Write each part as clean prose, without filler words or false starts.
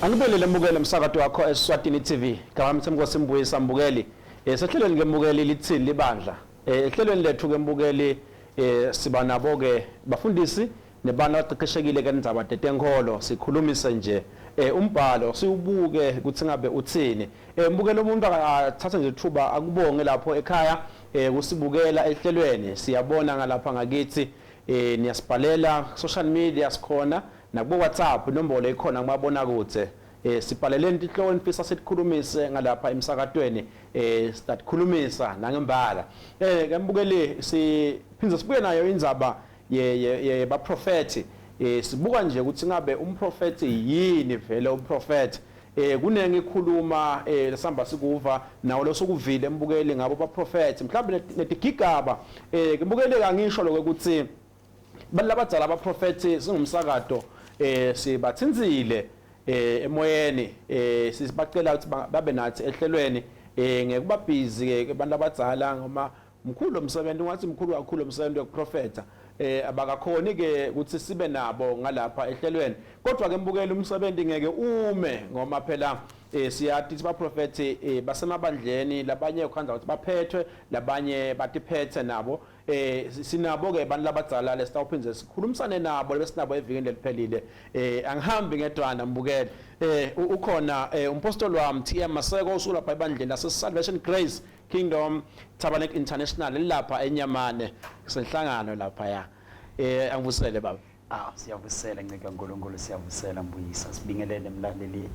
Angibelele mbukeli umsakato wakho eSwatini TV. Gama Mthemkosi Mbuyisa mbukeli. Eh sehlelweni ke mbukeli lithini libandla. Eh ehlelweni lethu ke mbukeli eh siba nabo ke bafundisi nebantu abaqeqeshekile ke ndzaba tetenkholo sikhulumise nje eh umbhalo siwubuke ukuthi ngabe uthini. Eh mbukeli umuntu akathatha nje ithuba akubonge lapho ekhaya eh kusibukela ehlelweni siyabona ngalapha ngakithi eh niyasibhalela social media sikhona nakubo WhatsApp inombolo ikhona kumabonakude eh sibhaleleni tihloko nifisa sitikhulumise ngalapha emsakatweni eh sitatikhulumisa nangembala eh ke mbukeli siphindze sibuye nayo indzaba ye ye baprofeti eh sibuka nje ukuthi ngabe umprofeti yini vele umprofeti eh kunengi ikhuluma eh lesamba sikuva nawo losukuvile embukeli ngabo baprofeti mhlawumbe netigigaba eh kembukeli angisho lokho ukuthi Abantu labadzala abaprofethi singumsakato eh sibathintsile eh emoyeni eh sibacela ukuthi babe nathi ehlelweni eh ngekuba busy ke abantu abadzala ngoba mkhulu umsebenzi ungathi mkhulu kakhulu umsebenzi wokuprofetha eh abakakhoni ke ukuthi sibe nabo ngalapha ehlelweni kodwa ke mbukeli umsebenzi ngeke ume ngoba phela eh siyathi ukuthi baprofethi eh, basemabandleni labanye ukhandza ukuthi baphethwe labanye batiphethe nabo Eh sinabo ke abantu labadzala lesitawuphindze sikhulumisane nabo lebesinabo evikini leliphelile. Eh angihambi ngedwana mbukele. Eh ukhona eh, umpostoli wami TM Maseko usulapha ebandleni lase Salvation Grace Kingdom Tabernacle International lapha eNyamane kusenhlangano lapha ya. Eh angivusele baba. Ah siyavusela nceka kaNkulunkulu siyavusela mbuyisa sibingelele mlaleli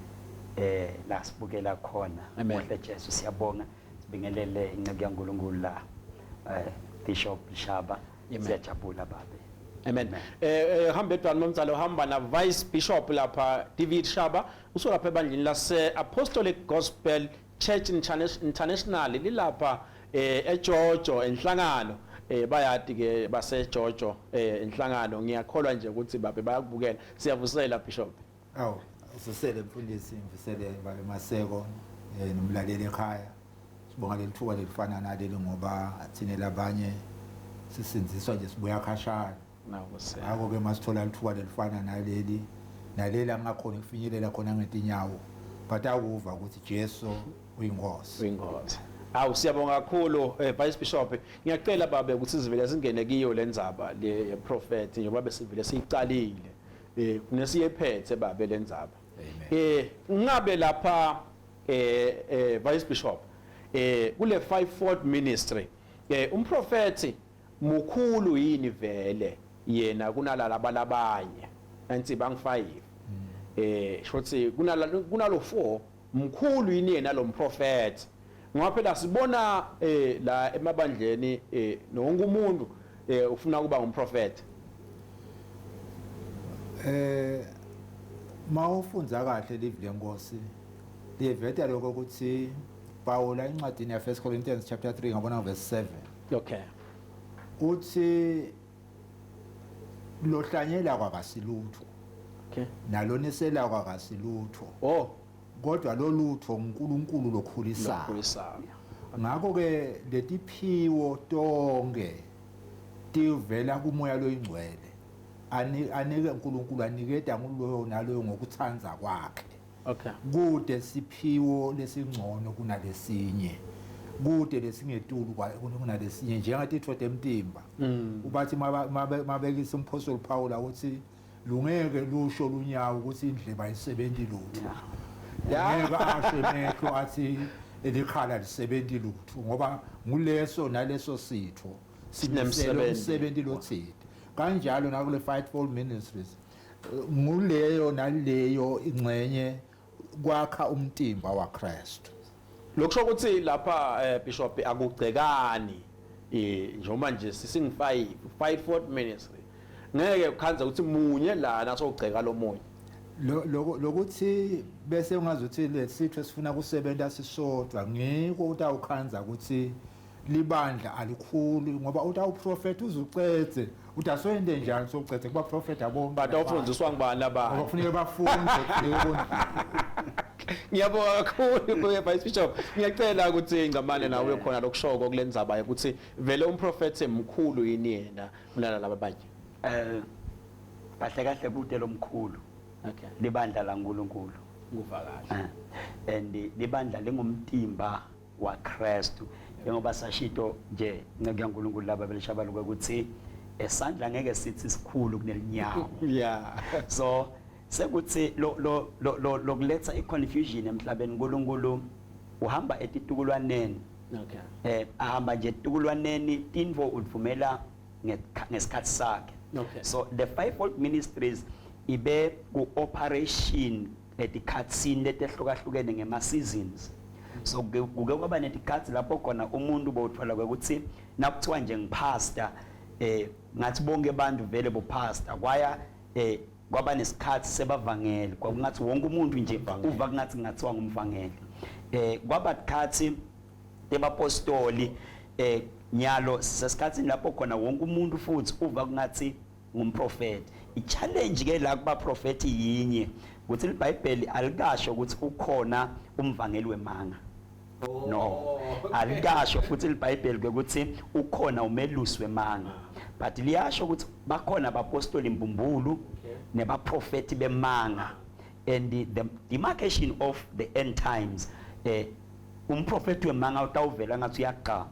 eh la sibukela khona. Muhle Jesu siyabonga. Sibingelele inceku yaNkulunkulu la eh Bishop Shaba siyajabula babe. Amen. Eh, eh hambe edwana nomzalo hamba na Vice Bishop lapha David Shaba usolapha ebandleni lase Apostolic Gospel Church International lilapha eh eJojo enhlangano eh bayati ke baseJojo eh enhlangano ngiyakholwa nje ukuthi babe bayakubukela siyavusela Bishop. Awu, usisele mfundisi, ngisele babe Maseko eh nomlaleli ekhaya. Sibonga leli thuba lelifana naleli ngoba thina labanye sisinziswa nje sibuya khashana. Ngakho ke masithola lithuba lelifana naleli naleli angakhona ukufinyelela khona ngetinyawo but akuva ukuthi Jesu uyinkosi. Uyinkosi. Awu siyabonga kakhulu eh, Vice Bishop. Ngiyacela babe ukuthi sivele singene kiyo lendzaba le prophet njengoba besivele siyicalile. Eh kunesiyephethe babe lenzaba. Eh ngabe lapha eh eh Vice Bishop eh kule fivefold ministry eh umprofeti mukhulu yini vele yena kunalaba labanye anti bang 5 eh shothi kunala kunalo 4 mkhulu yini yena lo mprofeti ngoba phela sibona eh la emabandleni eh nonke umuntu eh ufuna kuba ngumprofeti eh mawufundza kahle live lenkosi liyeveta lokho ukuthi Pawula encwadini ya 1 Corinthians chapter 3 ngabona verse 7 okay uthi lohlanyela kwakasilutho okay nalonisela kwakasilutho oh kodwa lolutho uNkulunkulu lokhulisayo lokhulisayo ngakho ke letiphiwo tonke tivela kumoya loyingcwele anike uNkulunkulu aniketa nguloyo naloyo ngokuthanza kwakhe okay kude siphiwo lesingcono kunalesinye kude lesingetulu kunalesinye njengatitfo temtimba mm. ubathi mabekisa umphostoli Paul ukuthi lungeke lusho lunyawo ukuthi indlebe ayisebenzi lutho ngeke asho emehlo athi elikhala lisebenzi lutho ngoba nguleso naleso sitho sinemsebenzi lothile kanjalo nakule fivefold ministries nguleyo naleyo ingxenye kwakha umtimba waKristu Lokusho ukuthi lapha eh, Bishop akugcekani eh njengoba nje sisingi 5 fivefold ministry ngeke ukhanze ukuthi munye lana sogceka lomunye lokuthi bese ungazuthi lesitho esifuna kusebenza sisodwa ngiko utawukhanza ukuthi libandla alikhulu ngoba uthi awuprofetha uzucedze uthi asoyente njani socedze kuba profetha bonke batawufundiswa ngubani labanye ngoba kufuneka bafunde kufuneka Ngiyabonga kakhulu kuye Vice Bishop. Ngiyacela ukuthi Ngcamane nawe khona lokushoko kulendzaba ukuthi vele umprofethi mkhulu yini yena kunala laba abanye. Eh kahle kahle kude lomkhulu. Okay. Libandla laNkuluNkulu. Kuva kahle. And libandla lingumtimba waKristu. Njengoba sashito nje nceke yaNkulunkulu laba belishabaluka ukuthi esandla ngeke sithi sikhulu kunelinyawo. So sekuthi lo lo lo lokuletha iconfusion emhlabeni uNkulunkulu uhamba etitukulwaneni. Okay. Ahamba nje etitukulwaneni tintfo udvumela ngesikhathi sakhe. Okay. So the fivefold ministries ibe ku operation etikhatsini letehlukahlukene ngema seasons. So kuke kwaba netikhatsi lapho khona umuntu bowuthola ukuthi nakuthiwa nje ngipastor ngathi bonke abantu vele bopastor kwaya kwaba nesikhathi sebavangeli, kwakungathi wonke umuntu nje uva kungathi ngathiwa ngumvangeli. Kwaba tikhatsi tebapostoli, nyalo sisesikhatsini lapho khona wonke umuntu futhi uva kungathi ngumprofeti. I-challenge ke la kubaprofeti yinye ukuthi iBhayibheli alikasho ukuthi ukhona umvangeli wemanga. No, alikasho futhi iBhayibheli ukuthi ukhona umelusi wemanga, but liyasho ukuthi bakhona abapostoli mbumbulu nebaprofeti bemanga. And the demarcation of the end times, umprofeti wemanga utawuvela ngathi uyagqama.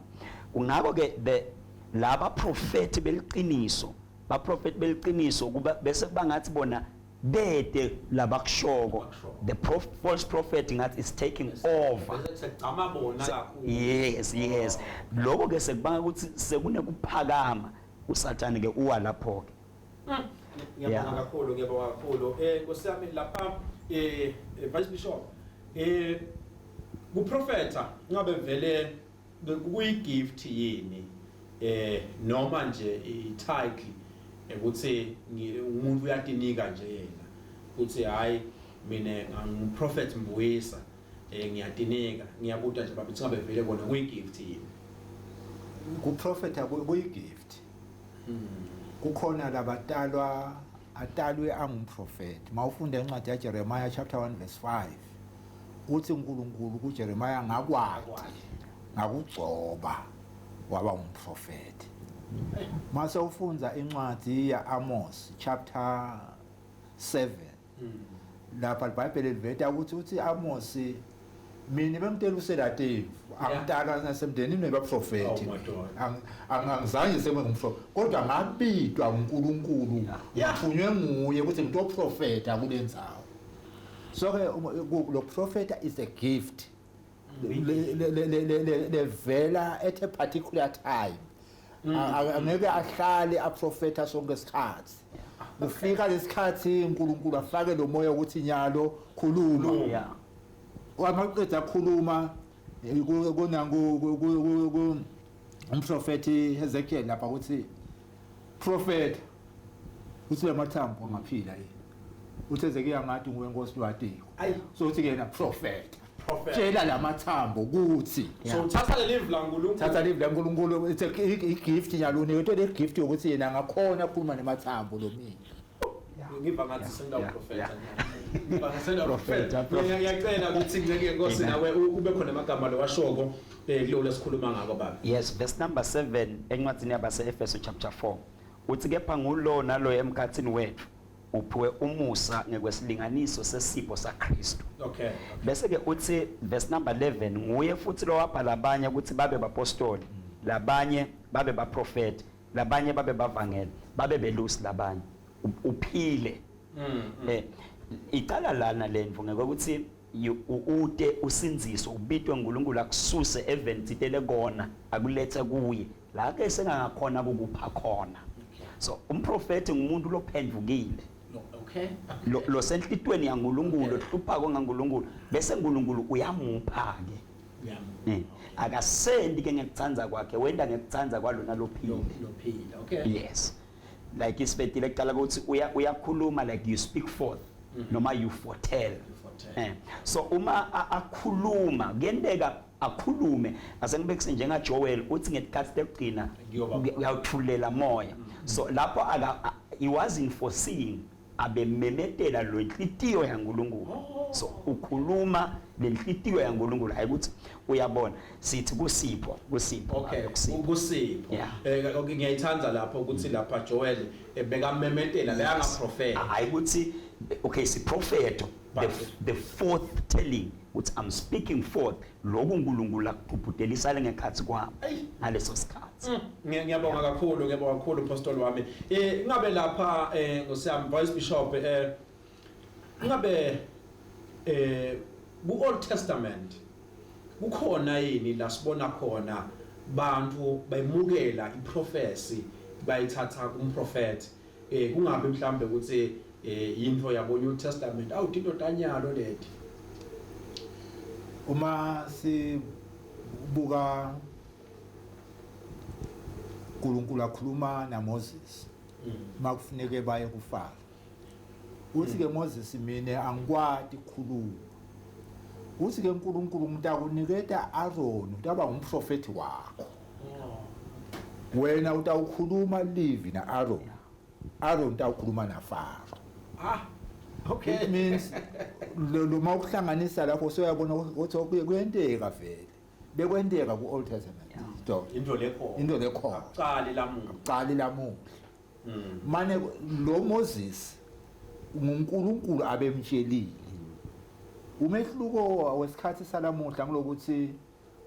Kungako ke the laba profeti beliqiniso, baprofeti beliqiniso kuba bese kuba ngathi bona bede labakushoko, the false prophet ngathi is taking over. Bese sekugcama bona kakhulu. Yes, yes. Lokho ke sekubanga ukuthi sekunekuphakama uSathane ke uwa lapho ke. Ngiyabonga kakhulu, ngiyabonga kakhulu. Nkosi yami lapha Vice Bishop, kuprofetha ngabe vele kuyi gift yini noma nje i-title ukuthi umuntu uyatinika nje yena uthi hayi mina nginguprophet Mbuyisa, ngiyatinika? Ngiyabuta nje baba, ngabe vele kona kuyi gift yini? Kuprofetha kuyi gift. Kukhona labatalwa atalwe angumprofeti. Mawufunda incwadi yaJeremiah chapter 1 verse 5, uthi uNkulunkulu kuJeremiah, ngakwati ngakugcoba waba umprofeti. Mase ufunda incwadi yaAmos chapter 7, lapha iBhayibheli liveta ukuthi uthi Amos, mina bengitelusela timvu, angitalwa nasemndenini webaprofeti, angizange sebe ngumprofeti, kodwa ngabidwa uNkulunkulu, ngithunywe nguye ukuthi ngitoprofeta kule ndzawo. So ke lo profeta is a gift levela at a particular time. Angeke ahlale aprofeta sonke isikhathi. Kufika lesikhathi uNkulunkulu afake lo moya ukuthi nyalo khuluma. Wamaqeda khuluma kunangu umprofeti Hezekiel lapha ukuthi prophet uthi lamathambo angaphila yini? Uthi Hezekiel, ngathi nguwe Nkosi lwatiko. So uthi ke yena, prophet, tshela lamathambo ukuthi So uthatha leli live laNkulunkulu. Thatha live laNkulunkulu. It's a gift nyalo, uniketwe le gift yokuthi yena angakhona ukukhuluma nemathambo lo mina. Ngiva ngathi sengidawuprofeta, ngiva ngathi sengidawuprofeta. Ngiyacela ukuthi ngeke Nkosi nawe ube khona amagama lo washoko kulo lesikhuluma ngako baba. Yes, verse number 7 encwadini yabase Efeso chapter 4 uthi, kepha ngulo nalo emkhathini wethu uphiwe umusa ngekwesilinganiso sesipho saKristu. Bese ke uthi verse number 11, nguye futhi lo wapha labanye ukuthi babe bapostoli, labanye babe baprofeti, labanye babe bavangeli, babe belusi, labanye uphile. Icala lana lendvu ngekuthi ute usindziso ubitwe uNkulunkulu akususe eveni tsitele kona akulethe kuye la ke sengangakhona kukupha khona. So umprofeti ngumuntu lophendvukile lo senhlitweni yaNkulunkulu, ohluphako ngaNkulunkulu, bese uNkulunkulu uyamupha ke. Akasendi ke ngekutsandza kwakhe, wenda ngekutsandza kwalona lophile. Lophile, okay. Yes, like isibetile kuqala ukuthi uyakhuluma, like you speak forth noma you foretell. So uma akhuluma kuyenteka akhulume, asengibekise njenga Joel uthi ngesikhathi tekugcina uyawuthulela moya. So lapho aka he wasn't foreseeing, abememetela lo inhlitiyo yaNkulunkulu. So ukhuluma lenhlitiyo yaNkulunkulu, hayi ukuthi uyabona sithi kusipho kusipho. Okay, kusipho. Okay, ngiyayithanda lapho ukuthi lapha Joel bekamemetela beyangaprofeta. Hayi ukuthi okay siprofeto, the fourth telling ukuthi I'm speaking forth lokhu uNkulunkulu akugqubhudelisa ngekhathi kwami ngaleso sikhathi. Ngiyabonga kakhulu, ngiyabonga kakhulu Apostle wami. Ngabe lapha ngosiyami Vice Bishop, ngabe ku Old Testament kukhona yini la sibona khona bantu bayimukela iprophecy, bayithatha kumprofeti, kungabe mhlambe ukuthi into yabo New Testament awuthi tanyalo leti? Uma sibuka uNkulunkulu akhuluma na Moses makufuneke baye kuFaro, uthi ke Moses, mina angikwati ukukhuluma. Uthi ke uNkulunkulu, ngitakuniketa Aaron, utaba ngumprofeti wakho, wena utawukhuluma livi na Aaron, Aaron utawukhuluma na Faro. Okay. It means lo mawuhlanganisa lapho soyabona ukuthi kuyenteka vele, bekwenteka ku Old Testament. So into lekhona. Into lekhona. Akuqali lamuhla. Akuqali lamuhla. Mane lo Moses nguNkulunkulu abemtshelile. Umehluko wesikhathi salamuhla ngilokuthi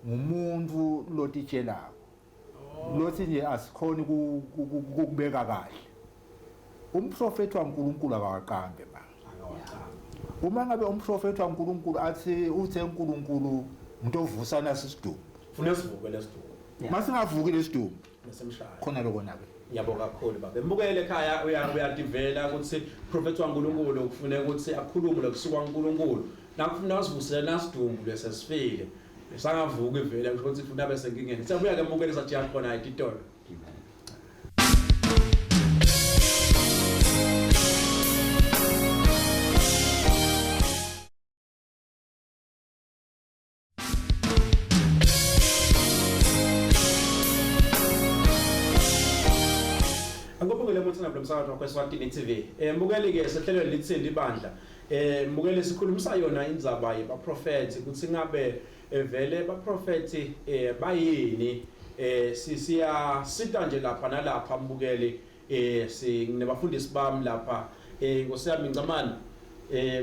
ngumuntu lotitshelako, lothi nje asikhoni ukubeka kahle. Umprofeti waNkulunkulu akawaqambe ma. Uma ngabe umprofeti waNkulunkulu athi uthe uNkulunkulu ngitovusa nasi isidumbu, funa sivuke lesidumbu. Masingavuki lesidumbu, nesemshaya khona lokho nabe. Ngiyabonga kakhulu baba. Mbukele ekhaya, uyativela ukuthi prophet waNkulunkulu kufuneka ukuthi akhulume lokusuka uNkulunkulu. Nakufuna usivusele nasidumbu lesesifile. Sangavuki vele, kusho ukuthi funa bese nkingeni. Siyabuya ke mbukele, sajiya khona ititolo. Akubongele ukuthi nablo msakazo wakho eSwatini TV. Mbukeli ke sehlelweni lithini ibandla. Mbukeli, sikhulumisa yona indzaba yebaprofeti ukuthi ngabe vele baprofeti bayini. Siya sita nje lapha nalapha mbukeli, sinebafundisi bami lapha, Nkosi yami Ngcamane,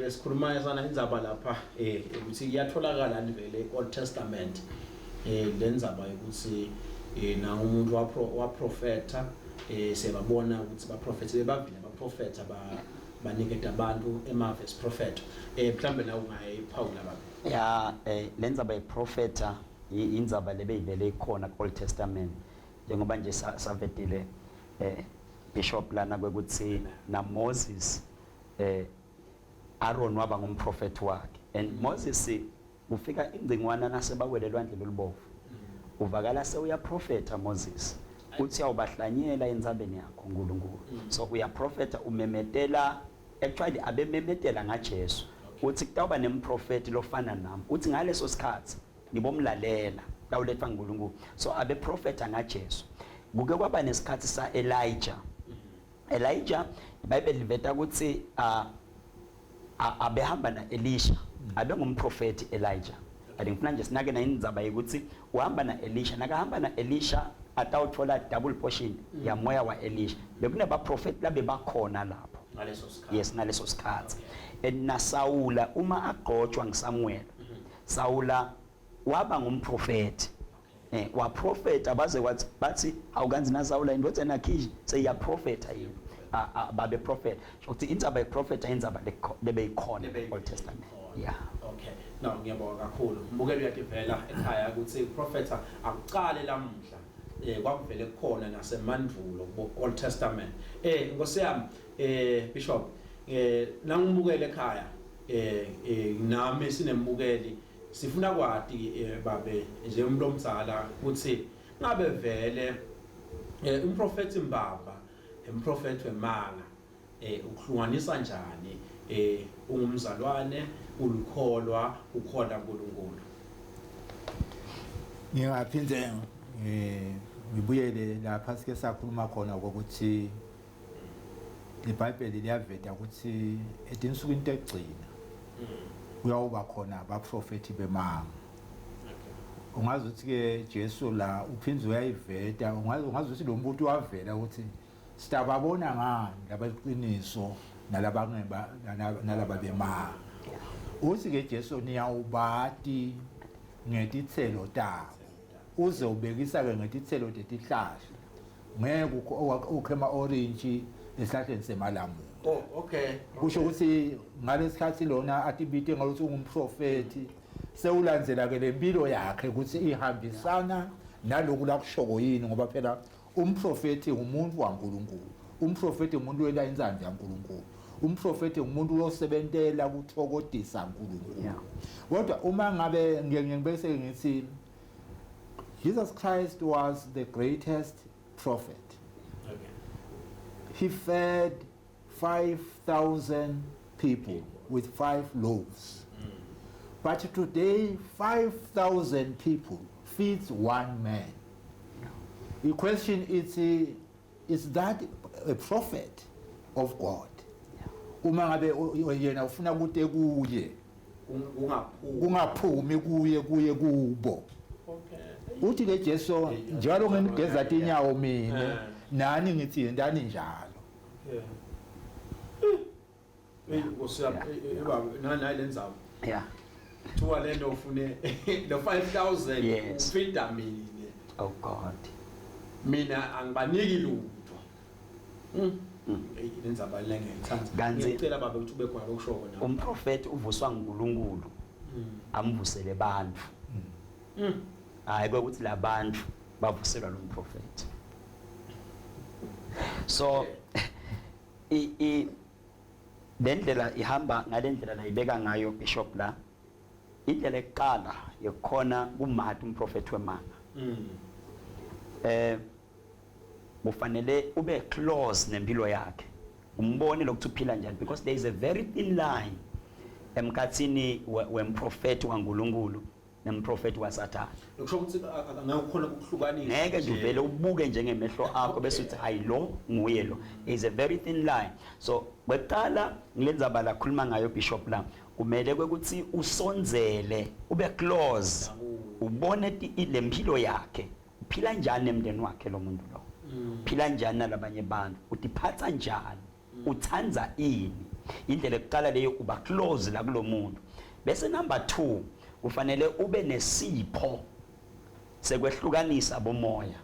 besikhuluma sana indzaba lapha ukuthi iyatholakala vele Old Testament lendzaba yokuthi na umuntu waprofeta, siyababona ukuthi baprofeti bebavile baprofeta, baniketa abantu emave esiprofeto. Mhlambe na ungayiphawula baba? Ya, lendzaba yeprofeta indzaba lebeyivele ikhona ku Old Testament, njengoba nje savetile Bishop lana kwekuthi na Moses, Aaron waba ngumprofeti wakhe. And Moses ufika ingcingwana nasebawele lwandle lolubovu, uvakala sewuyaprofeta Moses, uthi awubahlanyela entsabeni yakho uNkulunkulu. So uyaprofeta, umemetela, actually abememetela ngaJesu, uthi kutawuba nemprofeti lofana nami, uthi ngaleso sikhathi nibomlalela lawuletha uNkulunkulu. So abeprofeta ngaJesu. Kuke kwaba nesikhathi sa Elijah. Elijah, iBhayibheli liveta ukuthi abehamba na Elisha, abengumprofeti Elijah. But ngifuna nje sinake na indzaba yokuthi uhamba na Elisha, nakahamba na Elisha atawuthola double portion yamoya wa Elisha. Bekunebaprofeti labebakhona lapho ngaleso sikhathi. Yes, ngaleso sikhathi. And naSawula uma agqotshwa nguSamuel, Sawula waba ngumprofeti, waprofeta baze kwathi bathi awukanzi naSawula indodana yakhe seyiyaprofeta yini? Babe prophet ukuthi indzaba yeprofeta indzaba lebeyikhona Old Testament, yeah. Okay, no, ngiyabonga kakhulu. Mbukeli, uyativela ekhaya ukuthi uprofeta akuqale lamuhla, kwakuvele kukhona nasemandvulo kubo Old Testament. Nkosi yami, Bishop, nangibukele ekhaya, nami sinembukeli sifuna kwati, babe, nje umuntu omdzala, ukuthi ngabe vele umprofeti mbamba umprofeti wemanga ukuhlukanisa njani, ungumzalwane, ulikholwa, ukhona uNkulunkulu? Ngingaphinde ngibuyele lapha sike sakhuluma khona ukuthi iBhayibheli liyaveta ukuthi etinsukwini tekugcina. Kuyawuba khona abaprofethi bemanga. Ungazi ukuthi ke Jesu la uphinze uyayiveta, ungazi ukuthi lo mbuto wavela ukuthi sitababona ngani labaqiniso nalabangeba nalaba bemanga. Uthi ke Jesu niyawubati ngetitselo tabo. Uze ubekisa ke ngetitselo tetihlahla. Ngeke ukhe ama orange esihlahleni semalamula. Oh, okay. Kusho ukuthi ngalesikhathi lona atibite ngalokuthi ungumprofeti sewulandzela ke lempilo yakhe ukuthi ihambisana naloku lakushoko yini, ngoba phela umprofeti umuntu waNkulunkulu, umprofeti umuntu wenta intsandvo yaNkulunkulu, umprofeti umuntu losebentela kuthokodisa uNkulunkulu. Kodwa uma ngabe ngibese ngithi Jesus Christ was the greatest prophet. Okay. He fed 5,000 people with 5 loaves. But today, 5,000 people feeds one man. The question is that a prophet of God? Uma ngabe yena ufuna kute kuye, kungaphumi kuye kuye kubo. Okay. Uthi ke Jesu njalo nginigeza tinyawo mina, nani ngithi yentani njalo. Yeah. Hey, Nkosi yami, baba, nayi le ndzaba. Yeah. Thiwa le nto ufune lo 5000 Yes. ufida mina. Oh God. Mina angibaniki lutho. Hey, le ndzaba le ngiyayithanda. Kanti- Ngiyacela baba ukuthi ube khona lokusho kona. Umprofeti uvuswa nguNkulunkulu. Amvusele abantu. Hayi ukuthi labantu bavuselwa lo mprofeti. So i lendlela ihamba ngalendlela layibeka ngayo Bishop la. Indlela eqala yekhona kumati umprofeti wemanga. Kufanele ube close nempilo yakhe. Umbone lokuthi uphila njani, because there is a very thin line emkhathini wemprofeti waNkulunkulu nemprofeti waSathane. Lokusho ukuthi angeke ukhona ukuhlukanisa. Ngeke nje uvele ubuke njengemehlo akho bese uthi hayi lo nguye lo. Is a very thin line. So kweqala ngilenzaba la khuluma ngayo Bishop la, kumele ukuthi usondzele ube close, ubone lempilo yakhe, uphila njani emndeni wakhe lo muntu lo, uphila njani nalabanye abantu, utiphatha njani, uthandza ini. Indlela ekuqala leyo, uba close la kulomuntu. Bese number 2, kufanele ube nesipho sekwehlukanisa bomoya.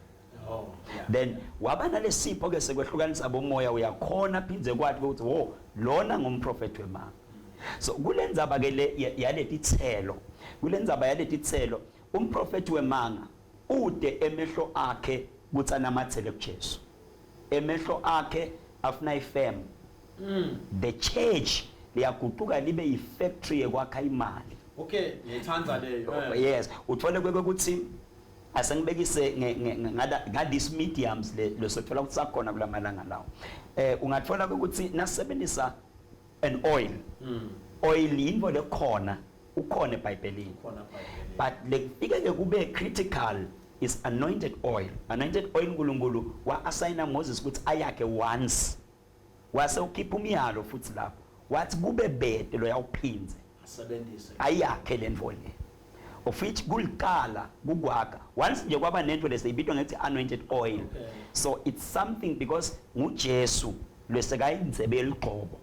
Oh, yeah. Then waba nalesipho ke sekwehlukanisa bomoya, uyakhona phindze kwathi ukuthi wo lona ngumprofeti wemanga. So kulendzaba ke le yaletitselo, kulendzaba yaletitselo umprofeti wemanga ude emehlo akhe kuthi anamathele kuJesu. Emehlo akhe afuna ifem. The church liyaguquka libe yifactory yekwakha imali. Okay, ngiyithanda leyo. Oh, yes, uthole kwekuthi asengibekise nga these mediums le lesothola ukuthi sakhona kulamalanga lawo. Ungathola ukuthi nasebenzisa an oil. Oil yinto lekhona, ukhona eBhayibhelini. Ukhona eBhayibhelini. But lekufike ke kube critical is anointed oil. Anointed oil uNkulunkulu wa assigna Moses ukuthi ayakhe once. Wase ukhipha umyalo futhi lapho. Wathi kube bede lo yawuphinze. Asebenzise. Ayakhe le nto le. Of which kuliqala kukwakha. Once nje kwaba nento leseyibitwa ngethi anointed oil. Okay. So it's something because nguJesu lwesekayindzebe eligqobo.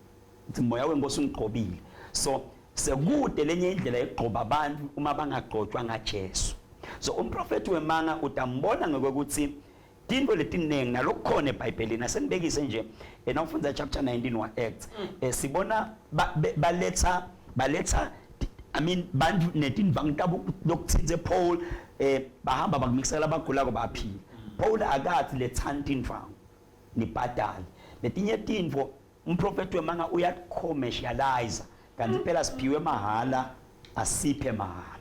Uthi moya wenkosi ungigqobile. So sekude lenye indlela yokugqoba abantu uma bangagqotshwa ngaJesu. So umprofeti wemanga utambona ngokuthi tinto letiningi nalokukhona eBhayibhelini. Asengibekise nje nawufundza chapter 19 wa Acts, sibona baletha I mean bantu netinvangu tabo lokuthinze Paul, bahamba bakumikisela abagulako baphila. Paul akathi lethani tindvangu nibhadale letinye tintfo. Umprofeti wemanga uyacommercialize, kanti phela siphiwe mahala, asiphe mahala.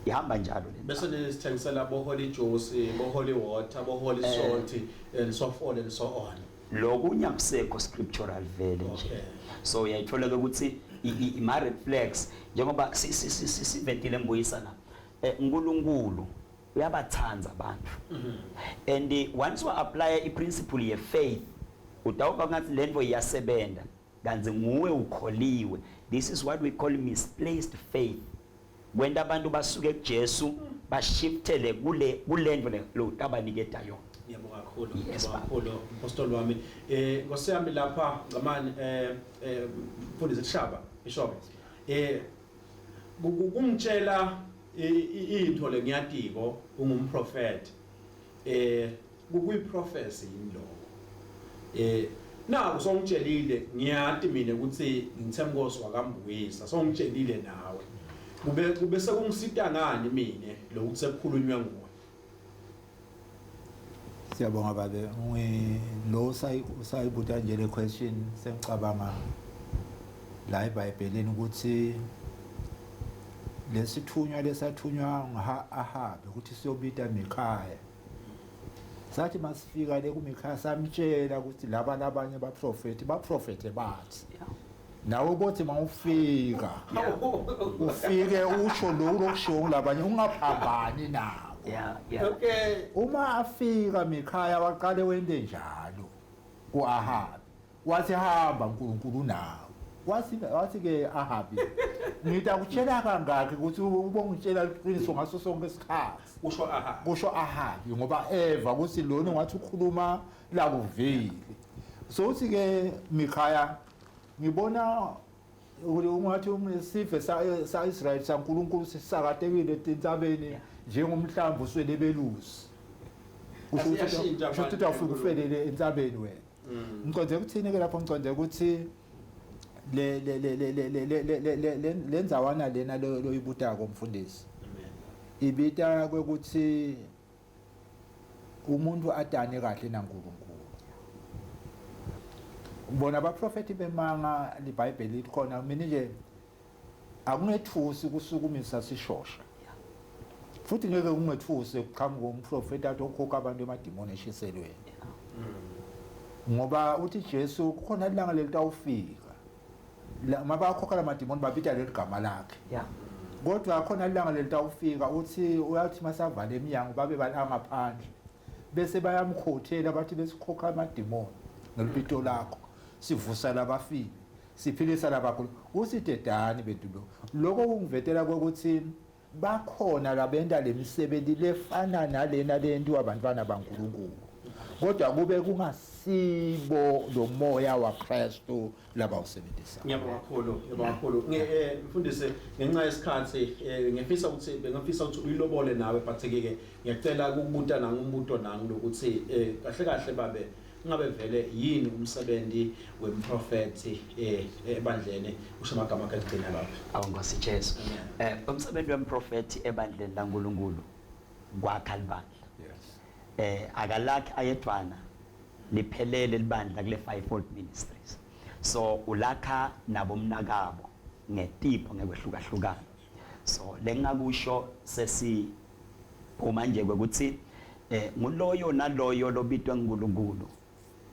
Ihamba njalo le Bese nisithengisela bo holy juice, bo holy water, bo holy salt and so forth and so on. Lokunye akusekho scriptural vele nje. So uyayithola ke ukuthi ima red flags njengoba sivetile mbuyisana. uNkulunkulu uyabathanda abantu. And once wa apply i principle ye faith, utawuba ngathi lento iyasebenza. Kanti nguwe ukholiwe. This is what we call misplaced faith. Kwenta abantu basuke kuJesu bashiftele kule kulento le lo tabaniketa yona. Ngiyabonga kakhulu. Yes, Ngiyabonga kakhulu mpostoli wami. Nkosi yami lapha ngamani mfundisi Shaba Bishop. Kungitshela into le ngiyatiko ungumprofeti. Kuyi prophecy yini lokho? Naku songitshelile ngiyati mina ukuthi ngithemkosi wakambuyisa songitshelile nawe. Kube sekungisita ngani mina lokuthi sekukhulunywa nguwe? Siyabonga babe. Lo usayibuta nje le question sengicabanga la eBhayibhelini ukuthi lesithunywa lesathunywa Ahabe ukuthi siyobita Mikhaya. Sathi masifika le kuMikhaya samtshela ukuthi laba labanye baprofeti baprofete bathi nawe bothi mawufika ufike usho lokhu lokushiwo kulabanye ungaphambani nabo. Yeah. Okay. Uma afika Mikhaya waqale wente njalo kuAhabi. Wathi hamba uNkulunkulu nawe. Wathi ke Ahabi ngitakutshela kangaki ukuthi ubongitshela iqiniso ngaso sonke isikhathi. Kusho Ahabi. Kusho Ahabi ngoba eva ukuthi lona ngathi ukhuluma la kuvile. So uthi ke Mikhaya ngibona ungathi sive sa Israel saNkulunkulu sisakatekile etintsabeni njengomhlambi uswelebelusi. Kusho ukuthi awufike ufelele entsabeni wena. Ngiconde ukuthini ke lapho ngiconde ukuthi le le le le le le le le lendzawana lena loyibutako mfundisi. Ibita kwekuthi umuntu adane kahle naNkulunkulu. Bona abaprofeti bemanga liBhayibheli likhona mina nje akungethusi kusukumisa sishosha. Futhi ngeke kungethusi kuqhamuka umprofeti athi okhokha abantu emadimoni eshiselweni. Ngoba uthi Jesu kukhona ilanga lelitawufika. Mabakhokha lamadimoni babita leli gama lakhe. Kodwa khona ilanga lelitawufika uthi uyathi masavala eminyango babe balangaphandle bese bayamkhothela bathi besikhokha amadimoni ngelibito lakho sivusa labafile siphilisa labagula usidedani bethu lo lokho kungivetela ukuthi bakhona labenta lemisebenzi lefana nalena lentiwa abantwana baNkulunkulu kodwa kube kungasibo lo moya waKristu labawusebenzisa. Ngiyabonga kakhulu, ngiyabonga kakhulu. Mfundisi ngenxa yesikhathi ngifisa ukuthi bengifisa ukuthi uyilobole nawe but ke ngiyacela ukubuta nangumbuto nangu lokuthi kahle kahle babe ngabe vele yini umsebenzi wemprofeti ebandleni usho amagama akhe ekugcina lapha. Awu Nkosi Jesu. Umsebenzi wemprofeti ebandleni laNkulunkulu kwakha libandla. Yes. Akalakhi ayedwana liphelele libandla kule fivefold ministries. So ulakha nabomnakabo ngetipho ngekwehlukahlukana. So lengakusho sesi phuma nje kwekuthi nguloyo naloyo lobitwe nguNkulunkulu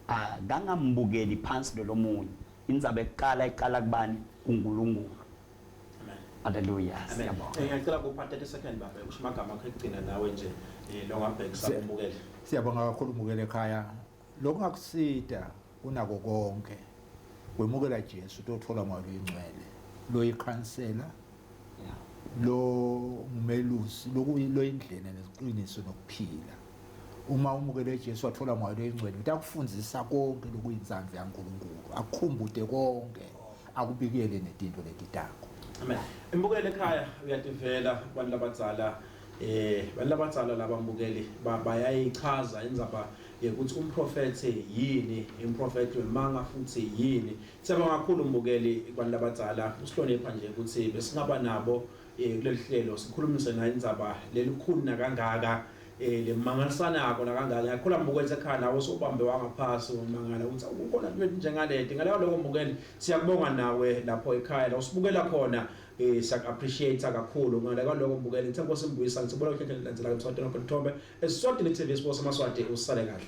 akangambukeli phansi lo lomunye. Indzaba ekuqala iqala kubani? kuNkulunkulu. Amen. Hallelujah. Siyabonga. Ngiyacela kupha 30 second baba usho amagama akho ekugcina nawe nje lo ngabhekisa umbukeli. Siyabonga kakhulu umukele ekhaya. Lokhu ngakusida kunako konke. Wemukela Jesu utothola moya oyingcwele. Lo ikhansela lo umelusi lokuyilo indlela neqiniso nokuphila. Uma umukele Jesu wathola moya oyingcwele utakufundisa konke lokuyintsandvo yaNkulunkulu. Akukhumbute konke akubikele netinto letitako. Amen. Imbukele ekhaya uyativela abantu labadzala bantu labadzala labambukeli bayayichaza indzaba yokuthi umprofethi yini, umprofethi wemanga futhi yini. Siyabonga kakhulu umbukeli kubantu labadzala usihlonipha nje ukuthi besingaba nabo kuleli hlelo sikhulumise nayo indzaba lelikhulu nakangaka lemangalisanako nakangaka. Ngiyakholwa mbukeli sekhaya nawe sobambe wangaphasi umangala ukuthi kukhona into njengaleti. Ngaleyo lokho mbukeli siyakubonga nawe lapho ekhaya la usibukela khona siyak-appreciate kakhulu. Ngale kwaloko mbukeli ngithe Nkosi Mbuyisa ngithibona uhlelo landelayo emsakazweni wakho Thombe Eswatini TV Sports Amaswati usale kahle.